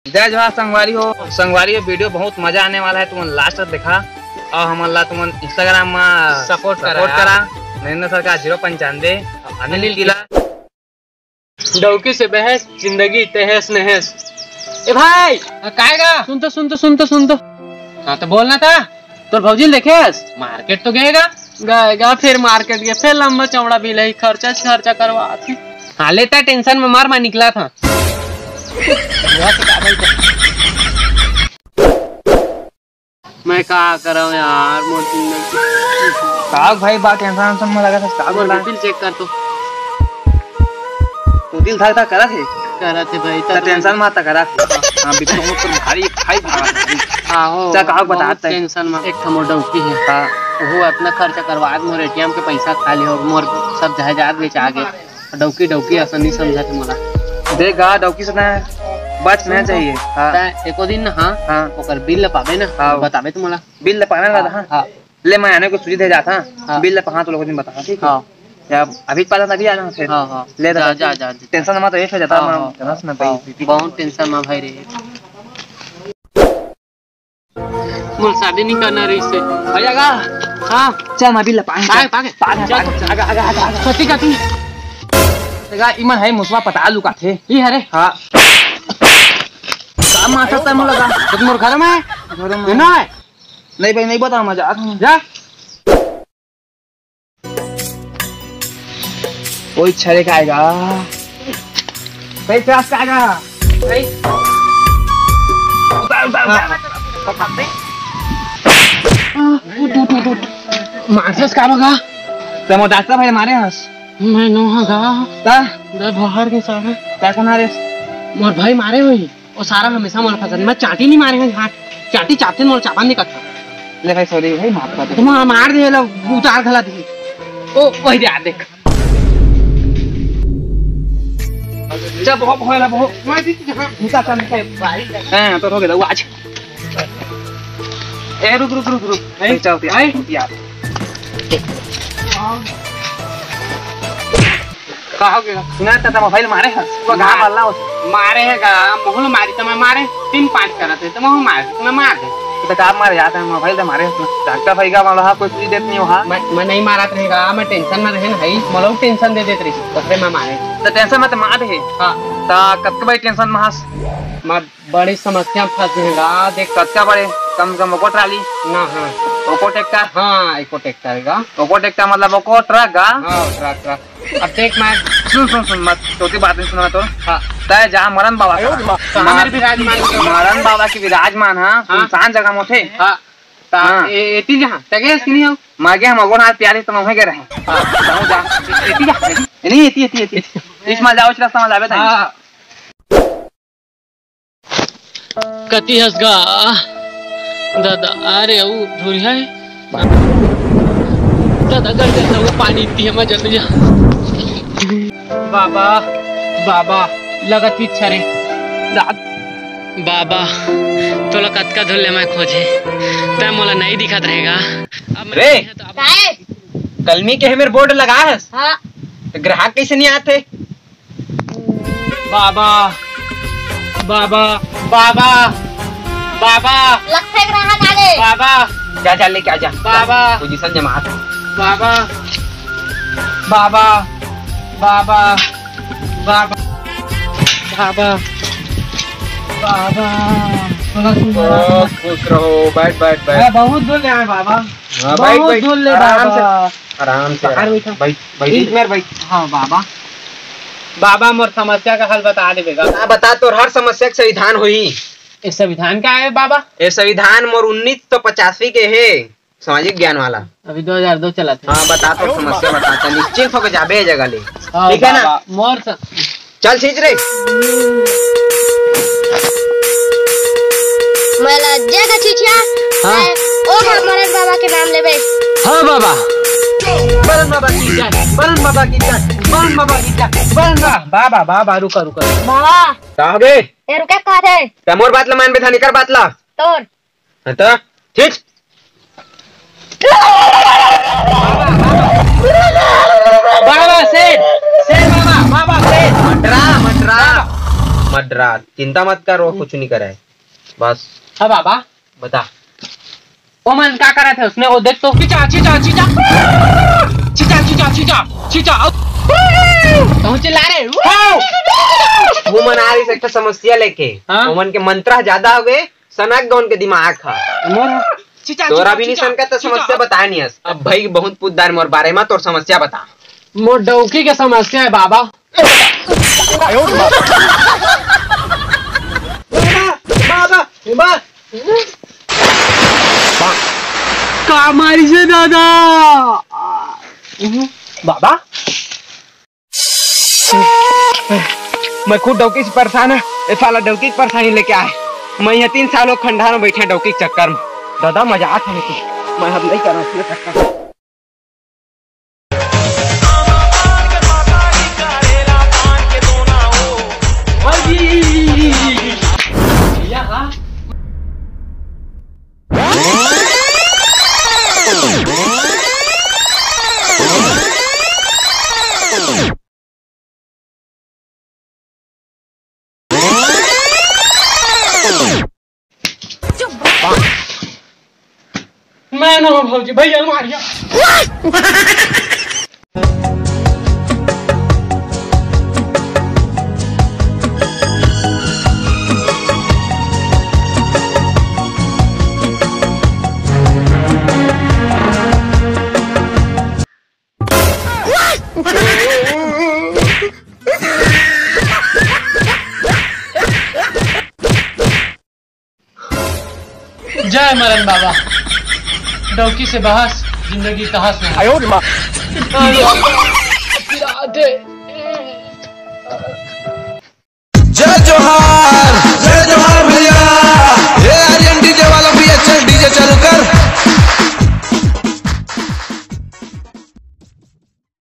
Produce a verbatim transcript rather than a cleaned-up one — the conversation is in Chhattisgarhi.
जय जोहार संगवारी हो। संगवारी हो, video बहुत मजा आने वाला है, तुमन last तक देखा और हमन ला तुमन Instagram में support करा। Support करा। नरेंद्र सरकार जीरो पंचानवे, अनिल अनिल किला। डौकी से बहस, जिंदगी तहस नहस। ए भाई, हाँ, काय गा? सुन तो, सुन तो, सुन तो, सुन तो। हाँ, तो बोलना था। तोर भौजी ल देखे हस? मार्केट तो गएगा। गएगा, फिर मार्केट गए, फिर लंबा चौड़ा बिल है, खर्चा से खर्चा करवा आथे। हाँ, लेता tension में मार, मैं निकला था। मैं का करव यार, मोर जिंदगी। का भाई, बा tension वेंशन में लगा था, का मोर बोला? B P ल check कर तो। तू दिल धक धक करत हे? करत हे भाई, त tension मत करा। हाँ, B P तो मोर भारी, भारी भागा था। आहो, चल, का बहुत बता, tension में। एक ठो मोर डौकी है। हाँ। वो अपना खर्चा करवा के मोर A T M के पैसा खा लियो, मोर सब जायदाद बेचा गे। डौकी, डौकी असन नहीं समझा थे मोला। देख गा, डौकी से ना बचना चाहिए। हाँ। त एको दिन ना, हाँ, हाँ। ओकर बिल ल पाबे ना, हाँ। बताबे तो मोला। बिल ल पाना ला, हाँ, हाँ। हाँ। ले, मैं आने को सूजी दे जाता, हाँ। बिल ल पाना तो लोगों दिन बता, ठीक है? हाँ। या अभी पाला, अभी आना फिर। हाँ, हाँ। ले जा, जा, जा, जा। Tension मत, ये हो जाता, हाँ, मैं हाँ। Tension में हाँ। बहुत tension में भाई रे। मोर शादी नहीं करना रहिस हे। भैया गा। हाँ। चल, मैं भी लपाए। पागे, पागे। पागे, चल, पागे। आगा, आगा, आगा, आगा। कति, कति। तेगा इमन है मुसवा पता लुका थे। ई हरे। हाँ। का मार सकता है मोला गा? तो मोर घर में है? घर में। ये ना है? नहीं भाई, नहीं बता, मजाक में। जा। ओए छरे का आएगा। भाई, प्यास का आएगा। भाई। उतार, उतार, उतार। उठ, उठ, उठ, उठ। मारसस का बगा? ते मोर डॉक्टर भाई मारे हस। मैं नो हा गा। ता? दे बाहर के सारे। ता कौन आ रे? मोर भाई मारे होही। ओ सारा हमेशा मोला फंसा, मैं चांटी नहीं मारे हैं, हाँ, चांटी चापते मोला चापा नहीं करता। ले भाई, sorry भाई, माफ कर दे। तुम मार दे ला, उतार घला दे। ओ, वही दे, आ देख। जा, बहुत, बहुत, बहुत। मैं भी यहाँ घुसा था, मैं भाई। हाँ, तो हो गया, वो आज। ए, रुक, रुक, रुक, रुक। नहीं, चल, यार, भाई। यार। का हो गया? सुना था, मोबाइल मारे है। वो गा मार- मारला हो। मारे है गा, मोहल मारी तो मैं मारे, तीन पाँच करत है, तो मोहल मारे, तो मैं मार दे। तो का मारे जाता है, मोबाइल तो मारे। डॉक्टर भाई का वाला कोई चीज देत नहीं हो, हाँ? मैं, मैं नहीं मारत रहेगा, मैं tension में रहे ना, है, मोला tension दे देत रही, तो फिर मैं मारे। तो tension मत मार दे। हाँ। तो कब के भाई tension में हंस? मैं बड़ी समस्या में फंस गए गा, देख। कतका बड़े? कम से कम ओको ट्राली। ना, हाँ। ओको ट्रैक्टर? हाँ, एको ट्रैक्टर है गा। ओको ट्रैक्टर मतलब ओको ट्रक गा? हाँ, ट्रक, ट्रक। अब देख मैं सुन, सुन, सुन, मत, छोटी बात नहीं सुना तो। हाँ। तय जा मरन बाबा का। कहाँ मेरे विराजमान है? मरन बाबा की विराजमान, हाँ, हाँ। सुनसान जगह में थे। हाँ। ता हाँ। ए-, एती जहाँ, तगे इसकी नहीं हो? मागे हम अगोन हाथ प्यारे तो मैं गए रहे। हाँ। तहु जा। एती जा, एती। नहीं, एती, एती, एती। इस माल जाओ, इस रास्ता में जावे ताई। हाँ। कति हस गा? दादा, अरे, अउ धुरिहा हे। दादा, गड़ गड़, वो पानी इतनी है, मैं जल्दी जा। बाबा, बाबा, लगत ही छरे। दा-, बाबा, तोला कतका धुर ले मैं खोजे, तै मोला नहीं दिखत रहेगा। अब मैं रे! नहीं है तो अब काहे? कलमी के हमर बोर्ड लगा हस? हाँ। तो ग्राहक कैसे नहीं आते? बाबा, बाबा, बाबा, बाबा, लगथे ग्राहक आगे। बाबा, जा, जा, लेके आ जा। बाबा। पोजीशन जमा। बाबा, बाबा, बाबा, बाबा, बाबा, बाबा। थोड़ा सुन। ओ, खुश रहो, बैठ, बैठ, बैठ। हाँ, बहुत दूर ले आए बाबा। हाँ, बहुत बैठ, बैठ। दूर ले आराम से, बाबा। आराम से, बाहर आराम। बैठा। बैठ, बैठ, ठीक। इसमें बैठ। हाँ, बाबा। बाबा, मोर समस्या का हल बता देबे गा। हाँ, बता, तोर हर समस्या के संविधान होही। ये संविधान का है, बाबा? ये संविधान मोर उन्नीस सौ पचासी के है, सामाजिक ज्ञान वाला। अभी दो हज़ार दो चलत हे। हाँ, बता, तोर समस्या बता, चल, निश्चिंत होके जाबे ये जगह ले। हाँ, ठीक है ना? बाबा, मोर स- चल, सींच रे। मैं लज्जा का चीचिया, हाँ। मैं ओ भा-, मरन बाबा के नाम लेबे। हाँ बाबा। मरन बाबा की जय, मरन बाबा की जय, मरन बाबा की जय, मरन बा-, बाबा, बाबा, रुका, रुका। बाबा। का हो गे? ए, रुके, कहा थे? ते मोर बात ला मान बे था, निकर बात ला। तोर। हाँ तो, ठीक। बाबा शेर, शेर बाबा, बाबा शेर। मंडरा, मंडरा। मत डरा, चिंता मत कर, वो कुछ नहीं करे। बस। हाँ बाबा। बता। ओमन का करत हे उसने? वो देख तो। चीचा, चीचा, चीचा। चीचा, चीचा, चीचा, चीचा। तू चिल्ला रे। वो मन आ रही एक ठो समस्या लेके। हाँ? ओमन के मंत्रा ज्यादा हो गए, सनक गौन के दिमाग हा। मोर चीचा, तोरा चीचा, भी नहीं चीचा, सनका तो चीचा। समस्या बता नहीं हस। अब भाई बहुत पूछदार मोर बारे में, तोर समस्या बता। मोर डौकी के समस्या है बाबा। बाबा, बाबा, बाबा। का मारी से दादा? बाबा? मैं खुद डौकी से परेशान है, ये साला डौकी की परेशानी लेके आए। मैं यहाँ तीन साल हो खंडहर में बैठे डौकी के चक्कर में। दादा मजा आता है, लेकिन मैं अब नहीं करा इसमें चक्कर। मैं ना भौजी, भैया मारिया। जय मरन बाबा, डौकी से बहस, जिंदगी तहस नहस। आयो रे माँ। जय जोहार।